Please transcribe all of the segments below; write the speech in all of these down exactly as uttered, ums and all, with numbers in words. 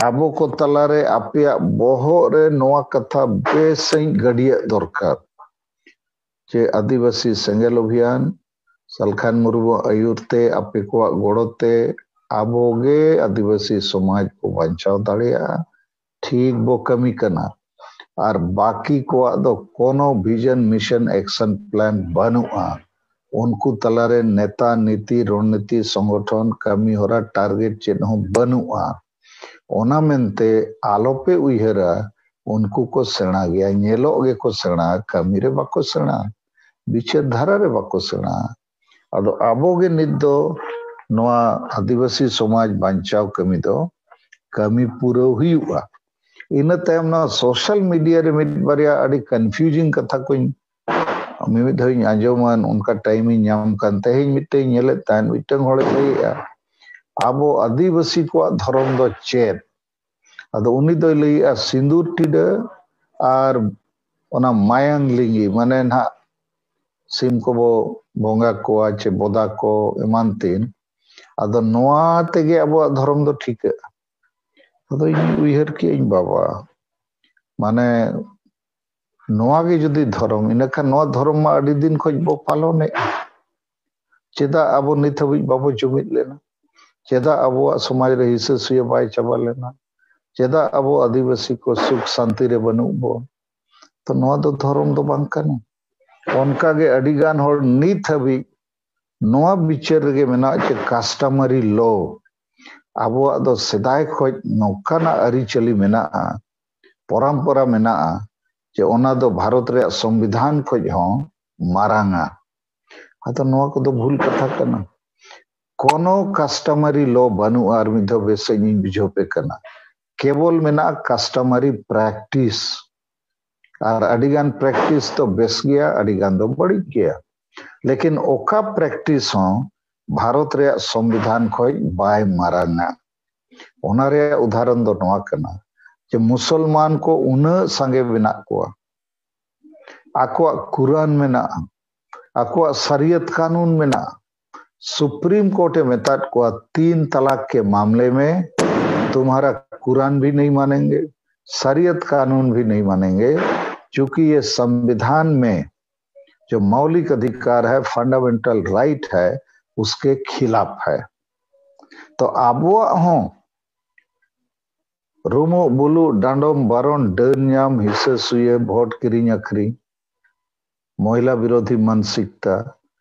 ᱟᱵᱚ ᱠᱚ ᱛᱟᱞᱟᱨᱮ ᱟᱯᱮᱭᱟᱜ ᱵᱚᱦᱚᱜ ᱨᱮ ᱱᱚᱣᱟ ᱠᱟᱛᱷᱟ ᱵᱮᱥ ᱥᱟᱺᱦᱤᱡ ᱜᱟᱹᱰᱭᱟᱹᱜ ᱫᱚᱨᱠᱟᱨ ᱡᱮ ᱟᱹᱫᱤᱵᱟᱹᱥᱤ ᱥᱮᱸᱜᱮᱞ ᱚᱵᱷᱤᱭᱟᱱ ᱥᱟᱞᱠᱷᱟᱱ ᱢᱩᱨᱢᱩ ᱟᱹᱭᱩᱨ ᱛᱮ, ᱟᱯᱮ ᱠᱚᱣᱟᱜ ᱜᱚᱲᱚ ᱛᱮ ᱟᱵᱚ ᱜᱮ ᱟᱹᱫᱤᱵᱟᱹᱥᱤ ᱥᱚᱢᱟᱡᱽ ᱠᱚ ᱵᱟᱧᱪᱟᱣ ᱫᱟᱲᱮᱭᱟᱜᱼᱟ᱾ ᱴᱷᱤᱠ ᱵᱚ ᱠᱟᱹᱢᱤ ᱠᱟᱱᱟ᱾ ᱟᱨ ᱵᱟᱹᱠᱤ ᱠᱚᱣᱟᱜ ᱫᱚ ᱠᱳᱱᱳ vision, mission, action plan ᱵᱟᱹᱱᱩᱜᱼᱟ᱾ ᱩᱱᱠᱩ ᱛᱟᱞᱟᱨᱮ ᱱᱮᱛᱟ, ᱱᱤᱛᱤ, ᱨᱚᱱᱱᱤᱛᱤ, ᱥᱚᱝᱜᱚᱴᱷᱚᱱ, ᱠᱟᱹᱢᱤ ᱦᱚᱨᱟ, target ᱪᱮᱫ ᱦᱚᱸ ᱵᱟᱹᱱᱩᱜᱼᱟ᱾ ᱚᱱᱟ ᱢᱮᱱᱛᱮ ᱟᱞᱚᱯᱮ ᱩᱭᱦᱟᱹᱨᱟ ᱩᱱᱠᱩ ᱠᱚ ᱥᱮᱬᱟ ᱜᱮᱭᱟ᱾ ᱧᱮᱞᱚᱜ ᱜᱮᱠᱚ ᱥᱮᱬᱟ, ᱠᱟᱹᱢᱤ ᱨᱮ ᱵᱟᱠᱚ ᱥᱮᱬᱟ, ᱵᱤᱪᱟᱹᱨ ᱫᱷᱟᱨᱟ ᱨᱮ ᱵᱟᱠᱚ ᱥᱮᱬᱟ᱾ ᱟᱫᱚ ᱟᱵᱚ ᱜᱮ ᱱᱤᱛ ᱫᱚ ᱱᱚᱣᱟ ᱟᱹᱫᱤᱵᱟᱹᱥᱤ ᱥᱚᱢᱟᱡᱽ ᱵᱟᱧᱪᱟᱣ ᱠᱟᱹᱢᱤ ᱫᱚ ᱠᱟᱹᱢᱤ ᱯᱩᱨᱟᱹᱣ ᱦᱩᱭᱩᱜᱼᱟ᱾ ᱤᱱᱟᱹ ᱛᱟᱭᱚᱢ ᱱᱚᱣᱟ social media ᱨᱮ ᱢᱤᱫ ᱵᱟᱨᱭᱟ ᱟᱹᱰᱤ confusing ᱠᱟᱛᱷᱟ ᱠᱚᱧ ᱢᱤᱢᱤᱫ ᱫᱷᱟᱣ ᱤᱧ ᱟᱸᱡᱚᱢᱟ, ᱚᱱᱠᱟ time ᱤᱧ ᱧᱟᱢ ᱠᱟᱱ᱾ ᱛᱮᱦᱮᱧ ᱢᱤᱫᱴᱮᱱ ᱧᱮᱞᱮᱫ ᱛᱟᱦᱮᱸᱫ, ᱢᱤᱫᱴᱟᱝ ᱦᱚᱲᱮ ᱞᱟᱹᱭᱮᱜᱼᱟ, ᱟᱵᱚ ᱟᱹᱫᱤᱵᱟᱹᱥᱤ ᱠᱚᱣᱟᱜ ᱫᱷᱚᱨᱚᱢ ᱫᱚ ᱪᱮᱫ? ᱟᱫᱚ ᱩᱱᱤ ᱫᱚᱭ ᱞᱟᱹᱭᱮᱜᱼᱟ, ᱥᱤᱸᱫᱩᱨ ᱴᱤᱰᱟᱹ ᱟᱨ ᱚᱱᱟ ᱢᱟᱭᱟᱝ ᱞᱤᱸᱜᱤ, ᱢᱟᱱᱮ ᱱᱟᱦᱟᱜ ᱥᱤᱢ ᱠᱚᱵᱚ ᱵᱚᱸᱜᱟ ᱠᱚᱣᱟ ᱪᱮ ᱵᱚᱫᱟ ᱠᱚ ᱮᱢᱟᱱ ᱛᱮᱱ, ᱟᱫᱚ ᱱᱚᱣᱟ ᱛᱮᱜᱮ ᱟᱵᱚᱣᱟᱜ ᱫᱷᱚᱨᱚᱢ ᱫᱚ ᱴᱷᱤᱠᱟᱹᱜᱼᱟ᱾ ᱟᱫᱚ ᱤᱧ ᱩᱭᱦᱟᱹᱨ ᱠᱮᱜᱼᱟᱹᱧ, ᱵᱟᱵᱟ, ᱢᱟᱱᱮ ᱱᱚᱣᱟ ᱜᱮ ᱡᱩᱫᱤ ᱫᱷᱚᱨᱚᱢ, ᱤᱱᱟᱹᱠᱷᱟᱱ ᱱᱚᱣᱟ ᱫᱷᱚᱨᱚᱢ ᱢᱟ ᱟᱹᱰᱤ ᱫᱤᱱ ᱠᱷᱚᱱ ᱵᱚ ᱯᱟᱞᱚᱱᱮᱫᱼᱟ᱾ ᱪᱮᱫᱟᱜ ᱟᱵᱚ ᱱᱤᱛ ᱦᱟᱹᱵᱤᱡ ᱵᱟᱵᱚ ᱡᱩᱢᱤᱫ ᱞᱮᱱᱟ? ᱪᱮᱫᱟᱜ ᱟᱵᱚᱣᱟᱜ ᱥᱚᱢᱟᱡᱽ ᱨᱮ ᱦᱤᱸᱥᱟᱹ ᱥᱩᱭᱟᱹ ᱵᱟᱭ ᱪᱟᱵᱟ ᱞᱮᱱᱟ? ᱪᱮᱫᱟᱜ ᱟᱵᱚ ᱟᱹᱫᱤᱵᱟᱹᱥᱤ ᱠᱚ ᱥᱩᱠ ᱥᱟᱱᱛᱤ ᱨᱮ ᱵᱟᱹᱱᱩᱜ ᱵᱚᱱ? ᱛᱚ ᱱᱚᱣᱟ ᱫᱚ ᱫᱷᱚᱨᱚᱢ ᱫᱚ ᱵᱟᱝ ᱠᱟᱱᱟ᱾ ᱚᱱᱠᱟ ᱜᱮ ᱟᱹᱰᱤ ᱜᱟᱱ ᱦᱚᱲ ᱱᱤᱛ ᱦᱟᱹᱵᱤᱡ ᱱᱚᱣᱟ ᱵᱤᱪᱟᱹᱨ ᱨᱮᱜᱮ ᱢᱮᱱᱟᱜ ᱡᱮ customary law, ᱟᱵᱚᱣᱟᱜ ᱫᱚ ᱥᱮᱫᱟᱭ ᱠᱷᱚᱱ ᱱᱚᱝᱠᱟᱱᱟᱜ ᱟᱹᱨᱤᱪᱟᱹᱞᱤ ᱢᱮᱱᱟᱜᱼᱟ, ᱯᱚᱨᱚᱢᱯᱚᱨᱟ ᱢᱮᱱᱟᱜᱼᱟ, ᱡᱮ ᱚᱱᱟ ᱫᱚ ᱵᱷᱟᱨᱚᱛ ᱨᱮᱭᱟᱜ ᱥᱚᱝᱵᱤᱫᱷᱟᱱ ᱠᱷᱚᱱ ᱦᱚᱸ ᱢᱟᱨᱟᱝᱟ᱾ ᱟᱫᱚ ᱱᱚᱣᱟ ᱠᱚᱫᱚ ᱵᱷᱩᱞ ᱠᱟᱛᱷᱟ ᱠᱟᱱᱟ᱾ ᱠᱳᱱᱳ customary law ᱵᱟᱹᱱᱩᱜᱼᱟ᱾ ᱟᱨ ᱢᱤᱫ ᱫᱷᱟᱣ ᱵᱮᱥ ᱥᱟᱺᱦᱤᱡ ᱤᱧ ᱵᱩᱡᱷᱟᱹᱣ ᱯᱮ ᱠᱟᱱᱟ, ᱠᱮᱵᱚᱞ ᱢᱮᱱᱟᱜᱼᱟ customary practice᱾ ᱟᱨ ᱟᱹᱰᱤᱜᱟᱱ practice ᱫᱚ ᱵᱮᱥ ᱜᱮᱭᱟ, ᱟᱹᱰᱤᱜᱟᱱ ᱫᱚ ᱵᱟᱹᱲᱤᱡ ᱜᱮᱭᱟ᱾ ᱞᱮᱠᱤᱱ ᱚᱠᱟ practice ᱦᱚᱸ ᱵᱷᱟᱨᱚᱛ ᱨᱮᱭᱟᱜ ᱥᱚᱝᱵᱤᱫᱷᱟᱱ ᱠᱷᱚᱱ ᱵᱟᱭ ᱢᱟᱨᱟᱝᱟ᱾ ᱚᱱᱟ ᱨᱮᱭᱟᱜ ᱩᱫᱟᱦᱚᱨᱚᱱ ᱫᱚ ᱱᱚᱣᱟ ᱠᱟᱱᱟ ᱡᱮ ᱢᱩᱥᱚᱞᱢᱟᱱ ᱠᱚ ᱩᱱᱟᱹᱜ ᱥᱟᱸᱜᱮ ᱢᱮᱱᱟᱜ ᱠᱚᱣᱟ, ᱟᱠᱚᱣᱟᱜ ᱠᱩᱨᱟᱱ ᱢᱮᱱᱟᱜᱼᱟ, ᱟᱠᱚᱣᱟᱜ ᱥᱟᱨᱤᱭᱟᱛ ᱠᱟᱹᱱᱩᱱ ᱢᱮᱱᱟᱜᱼᱟ᱾ Supreme Court ᱮ ᱢᱮᱛᱟᱫ ᱠᱚᱣᱟ, ᱛᱤᱱ ᱛᱟᱞᱟᱠ ᱠᱮ ᱢᱟᱢᱞᱮ ᱢᱮ तुम्हारा कुरान भी नहीं मानेंगे, शरीयत कानून भी नहीं मानेंगे, क्योंकि ये संविधान में जो मौलिक अधिकार है, फंडामेंटल राइट है, उसके खिलाफ है। ᱛᱚ ᱟᱵᱚᱣᱟᱜ ᱦᱚᱸ ᱨᱩᱢᱩᱜ ᱵᱩᱞᱩᱜ, ᱰᱟᱸᱰᱚᱢ ᱵᱟᱨᱚᱱ, ᱰᱟᱹᱱ ᱧᱟᱢ, ᱦᱤᱥᱟᱹ ᱥᱩᱭᱟᱹ, ᱵᱷᱳᱴ ᱠᱤᱨᱤᱧ ᱟᱹᱠᱷᱨᱤᱧ, ᱢᱚᱦᱤᱞᱟ ᱵᱤᱨᱳᱫᱷᱤ ᱢᱟᱱᱥᱤᱠᱛᱟ,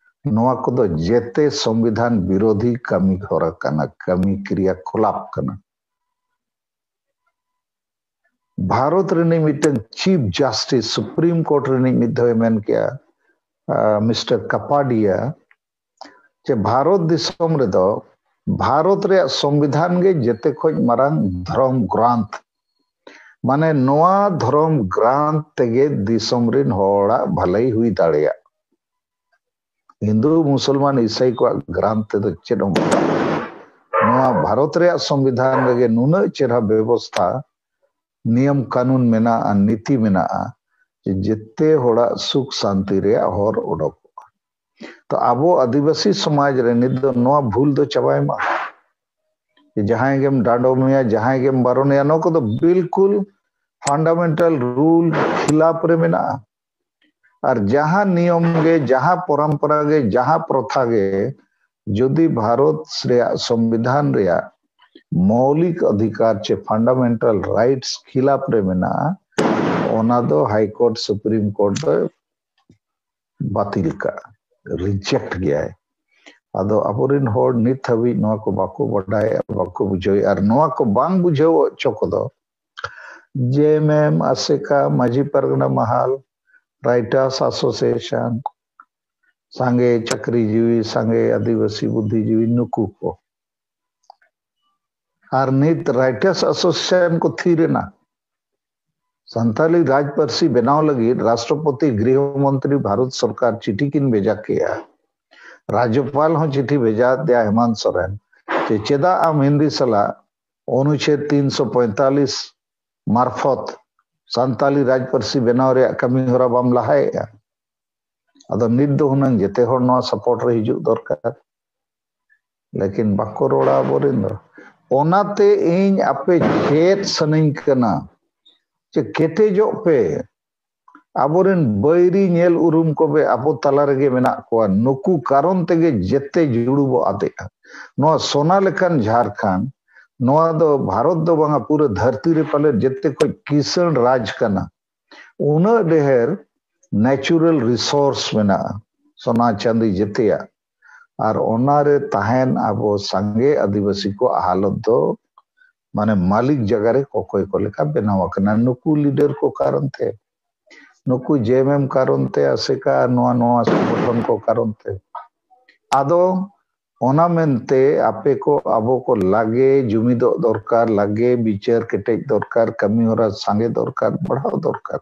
ᱱᱚᱣᱟ ᱠᱚᱫᱚ ᱡᱮᱛᱮ ᱥᱚᱝᱵᱤᱫᱷᱟᱱ ᱵᱤᱨᱳᱫᱷᱤ ᱠᱟᱹᱢᱤ ᱦᱚᱨᱟ ᱠᱟᱱᱟ, ᱠᱟᱹᱢᱤ ᱠᱨᱤᱭᱟ ᱠᱚᱞᱟᱯ ᱠᱟᱱᱟ᱾ ᱵᱷᱟᱨᱚᱛ ᱨᱤᱱᱤᱡ ᱢᱤᱫᱴᱟᱝ ᱪᱤᱯ ᱡᱟᱥᱴᱤᱥ, ᱥᱩᱯᱨᱤᱢ ᱠᱳᱨᱴ ᱨᱤᱱᱤᱡ ᱢᱤᱫ ᱫᱷᱟᱣᱮ ᱢᱮᱱ ᱠᱮᱜᱼᱟ, ᱢᱤᱥᱴᱟᱨ ᱠᱟᱯᱟᱰᱤᱭᱟ, ᱡᱮ ᱵᱷᱟᱨᱚᱛ ᱫᱤᱥᱚᱢ ᱨᱮᱫᱚ ᱵᱷᱟᱨᱚᱛ ᱨᱮᱭᱟᱜ ᱥᱚᱝᱵᱤᱫᱷᱟᱱ ᱜᱮ ᱡᱮᱛᱮ ᱠᱷᱚᱱ ᱢᱟᱨᱟᱝ ᱫᱷᱚᱨᱚᱢ ᱜᱨᱟᱱᱛᱷ᱾ ᱢᱟᱱᱮ ᱱᱚᱣᱟ ᱫᱷᱚᱨᱚᱢ ᱜᱨᱟᱱᱛᱷ ᱛᱮᱜᱮ ᱫᱤᱥᱚᱢ ᱨᱤᱱ ᱦᱚᱲᱟᱜ ᱵᱷᱟᱹᱞᱟᱹᱭ ᱦᱩᱭ ᱫᱟᱲᱮᱭᱟᱜ᱾ ᱦᱤᱱᱫᱩ, ᱢᱩᱥᱚᱞᱢᱟᱱ, ᱤᱥᱟᱹᱭ ᱠᱚᱣᱟᱜ ᱜᱨᱟᱱᱛᱷ ᱛᱮᱫᱚ ᱪᱮᱫ ᱦᱚᱸ ᱵᱟᱝ᱾ ᱱᱚᱣᱟ ᱵᱷᱟᱨᱚᱛ ᱨᱮᱭᱟᱜ ᱥᱚᱝᱵᱤᱫᱷᱟᱱ ᱨᱮᱜᱮ ᱱᱩᱱᱟᱹᱜ ᱪᱮᱨᱦᱟ ᱵᱮᱵᱚᱥᱛᱷᱟ, ᱱᱤᱭᱚᱢ ᱠᱟᱹᱱᱩᱱ ᱢᱮᱱᱟᱜᱼᱟ, ᱱᱤᱛᱤ ᱢᱮᱱᱟᱜᱼᱟ, ᱡᱮ ᱡᱮᱛᱮ ᱦᱚᱲᱟᱜ ᱥᱩᱠ ᱥᱟᱱᱛᱤ ᱨᱮᱭᱟᱜ ᱦᱚᱨ ᱚᱰᱚᱠᱚᱜᱼᱟ᱾ ᱛᱚ ᱟᱵᱚ ᱟᱹᱫᱤᱵᱟᱹᱥᱤ ᱥᱚᱢᱟᱡᱽ ᱨᱮ ᱱᱤᱛ ᱫᱚ ᱱᱚᱣᱟ ᱵᱷᱩᱞ ᱫᱚ ᱪᱟᱵᱟᱭ ᱢᱟ᱾ ᱡᱮ ᱡᱟᱦᱟᱸᱭ ᱜᱮᱢ ᱰᱟᱸᱰᱚᱢᱮᱭᱟ, ᱡᱟᱦᱟᱸᱭ ᱜᱮᱢ ᱵᱟᱨᱚᱱᱮᱭᱟ, ᱱᱚᱣᱟ ᱠᱚᱫᱚ ᱵᱤᱞᱠᱩᱞ ᱯᱷᱟᱱᱰᱟᱢᱮᱱᱴᱟᱞ ᱨᱩᱞ ᱠᱷᱤᱞᱟᱯ ᱨᱮ ᱢᱮᱱᱟᱜᱼᱟ᱾ ᱟᱨ ᱡᱟᱦᱟᱸ ᱱᱤᱭᱚᱢ ᱜᱮ, ᱡᱟᱦᱟᱸ ᱯᱚᱨᱚᱢᱯᱚᱨᱟ ᱜᱮ, ᱡᱟᱦᱟᱸ ᱯᱨᱚᱛᱷᱟ ᱜᱮ, ᱡᱩᱫᱤ ᱵᱷᱟᱨᱚᱛ ᱨᱮᱭᱟᱜ ᱥᱚᱝᱵᱤᱫᱷᱟᱱ ᱨᱮᱭᱟᱜ ᱢᱳᱣᱞᱤᱠ ᱚᱫᱷᱤᱠᱟᱨ ᱪᱮ ᱯᱷᱟᱱᱰᱟᱢᱮᱱᱴᱟᱞ ᱨᱟᱭᱤᱴᱥ ᱠᱷᱤᱞᱟᱯ ᱨᱮ ᱢᱮᱱᱟᱜᱼᱟ, ᱚᱱᱟ ᱫᱚ ᱦᱟᱭ ᱠᱳᱨᱴ, ᱥᱩᱯᱨᱤᱢ ᱠᱳᱨᱴ ᱫᱚ ᱵᱟᱹᱛᱤᱞ ᱠᱟᱜᱼᱟ, ᱨᱤᱡᱮᱠᱴ ᱜᱮᱭᱟᱭ᱾ ᱟᱫᱚ ᱟᱵᱚᱨᱮᱱ ᱦᱚᱲ ᱱᱤᱛ ᱦᱟᱹᱵᱤᱡ ᱱᱚᱣᱟ ᱠᱚ ᱵᱟᱠᱚ ᱵᱟᱰᱟᱭᱮᱫᱼᱟ, ᱵᱟᱠᱚ ᱵᱩᱡᱷᱟᱹᱣᱮᱫᱼᱟ᱾ ᱟᱨ ᱱᱚᱣᱟ ᱠᱚ ᱵᱟᱝ ᱵᱩᱡᱷᱟᱹᱣ ᱦᱚᱪᱚ ᱠᱚᱫᱚ ᱡᱮ ᱮᱢ ᱮᱢ, ᱟᱥᱮᱠᱟ, ᱢᱟᱹᱡᱷᱤ ᱯᱟᱨᱜᱟᱱᱟ ᱢᱟᱦᱟᱞ, ᱨᱟᱭᱴᱟᱨᱥ ᱮᱥᱳᱥᱤᱭᱮᱥᱚᱱ, ᱥᱟᱸᱜᱮ ᱪᱟᱹᱠᱨᱤᱡᱤᱵᱤ, ᱥᱟᱸᱜᱮ ᱟᱹᱫᱤᱵᱟᱹᱥᱤ ᱵᱩᱫᱽᱫᱷᱤᱡᱤᱵᱤ, ᱱᱩᱠᱩ ᱠᱚ᱾ ᱟᱨ ᱱᱤᱛ ᱨᱟᱭᱴᱟᱨᱥ ᱮᱥᱳᱥᱤᱭᱮᱥᱚᱱ ᱠᱚ ᱛᱷᱤᱨ ᱮᱱᱟ᱾ ᱥᱟᱱᱛᱟᱞᱤ ᱨᱟᱡᱽ ᱯᱟᱹᱨᱥᱤ ᱵᱮᱱᱟᱣ ᱞᱟᱹᱜᱤᱫ ᱨᱟᱥᱴᱨᱚᱯᱚᱛᱤ, ᱜᱨᱤᱦᱚ ᱢᱚᱱᱛᱨᱤ, ᱵᱷᱟᱨᱚᱛ ᱥᱚᱨᱠᱟᱨ ᱪᱤᱴᱷᱤ ᱠᱤᱱ ᱵᱷᱮᱡᱟ ᱠᱮᱜᱼᱟ᱾ ᱨᱟᱡᱽᱡᱚᱯᱟᱞ ᱦᱚᱸ ᱪᱤᱴᱷᱤ ᱵᱷᱮᱡᱟ ᱟᱫᱮᱭᱟ ᱦᱮᱢᱟᱱᱛ ᱥᱚᱨᱮᱱ, ᱡᱮ ᱪᱮᱫᱟᱜ ᱟᱢ ᱦᱤᱱᱫᱤ ᱥᱟᱞᱟᱜ ᱚᱱᱩᱪᱷᱮᱫ ᱛᱤᱱᱥᱚ ᱯᱚᱸᱭᱛᱟᱞᱤᱥ ᱢᱟᱨᱯᱷᱚᱛ ᱥᱟᱱᱛᱟᱞᱤ ᱨᱟᱡᱽ ᱯᱟᱹᱨᱥᱤ ᱵᱮᱱᱟᱣ ᱨᱮᱭᱟᱜ ᱠᱟᱹᱢᱤ ᱦᱚᱨᱟ ᱵᱟᱢ ᱞᱟᱦᱟᱭᱮᱫᱼᱟ? ᱟᱫᱚ ᱱᱤᱛ ᱫᱚ ᱦᱩᱱᱟᱹᱝ ᱡᱮᱛᱮ ᱦᱚᱲ ᱱᱚᱣᱟ ᱥᱟᱯᱳᱨᱴ ᱨᱮ ᱦᱤᱡᱩᱜ ᱫᱚᱨᱠᱟᱨ, ᱞᱮᱠᱤᱱ ᱵᱟᱠᱚ ᱨᱚᱲᱟ ᱟᱵᱚᱨᱮᱱ ᱫᱚ᱾ ᱚᱱᱟᱛᱮ ᱤᱧ ᱟᱯᱮ ᱪᱮᱫ ᱥᱟᱱᱟᱧ ᱠᱟᱱᱟ ᱡᱮ ᱠᱮᱴᱮᱡᱚᱜ ᱯᱮ᱾ ᱟᱵᱚᱨᱮᱱ ᱵᱟᱹᱭᱨᱤ ᱧᱮᱞ ᱩᱨᱩᱢ ᱠᱚᱵᱮ ᱟᱵᱚ ᱛᱟᱞᱟ ᱨᱮᱜᱮ ᱢᱮᱱᱟᱜ ᱠᱚᱣᱟ᱾ ᱱᱩᱠᱩ ᱠᱟᱨᱚᱱ ᱛᱮᱜᱮ ᱡᱮᱛᱮ ᱡᱩᱲᱩ ᱵᱚ ᱟᱫᱮᱜᱼᱟ᱾ ᱱᱚᱣᱟ ᱥᱚᱱᱟ ᱞᱮᱠᱟᱱ ᱡᱷᱟᱲᱠᱷᱚᱸᱰ, ᱱᱚᱣᱟ ᱫᱚ ᱵᱷᱟᱨᱚᱛ ᱫᱚ ᱵᱟᱝᱟ, ᱯᱩᱨᱟᱹ ᱫᱷᱟᱹᱨᱛᱤ ᱨᱮ ᱯᱟᱞᱮ ᱡᱮᱛᱮ ᱠᱷᱚᱱ ᱠᱤᱥᱟᱹᱬ ᱨᱟᱡᱽ ᱠᱟᱱᱟ᱾ ᱩᱱᱟᱹᱜ ᱰᱷᱮᱨ natural resource ᱢᱮᱱᱟᱜᱼᱟ, ᱥᱚᱱᱟ ᱪᱟᱸᱫᱤ ᱡᱮᱛᱮᱭᱟᱜ᱾ ᱟᱨ ᱚᱱᱟᱨᱮ ᱛᱟᱦᱮᱱ ᱟᱵᱚ ᱥᱟᱸᱜᱮ ᱟᱹᱫᱤᱵᱟᱹᱥᱤ ᱠᱚᱣᱟᱜ ᱦᱟᱞᱚᱛ ᱫᱚ ᱢᱟᱱᱮ ᱢᱟᱹᱞᱤᱠ ᱡᱟᱭᱜᱟ ᱨᱮ ᱠᱚᱠᱚᱭ ᱠᱚ ᱞᱮᱠᱟ ᱵᱮᱱᱟᱣ ᱟᱠᱟᱱᱟ, ᱱᱩᱠᱩ leader ᱠᱚ ᱠᱟᱨᱚᱱ ᱛᱮ, ᱱᱩᱠᱩ JMM ᱠᱟᱨᱚᱱ ᱛᱮ, ᱟᱥᱮᱠᱟ ᱱᱚᱣᱟ ᱱᱚᱣᱟ ᱥᱚᱝᱜᱚᱴᱷᱚᱱ ᱠᱚ ᱠᱟᱨᱚᱱ ᱛᱮ᱾ ᱟᱫᱚ ᱚᱱᱟ ᱢᱮᱱᱛᱮ ᱟᱯᱮ ᱠᱚ ᱟᱵᱚ ᱠᱚ ᱞᱟᱜᱮ ᱡᱩᱢᱤᱫᱚᱜ ᱫᱚᱨᱠᱟᱨ, ᱞᱟᱜᱮ ᱵᱤᱪᱟᱹᱨ ᱠᱮᱴᱮᱡ ᱫᱚᱨᱠᱟᱨ, ᱠᱟᱹᱢᱤ ᱦᱚᱨᱟ ᱥᱟᱸᱜᱮ ᱫᱚᱨᱠᱟᱨ, ᱵᱟᱲᱦᱟᱣ ᱫᱚᱨᱠᱟᱨ᱾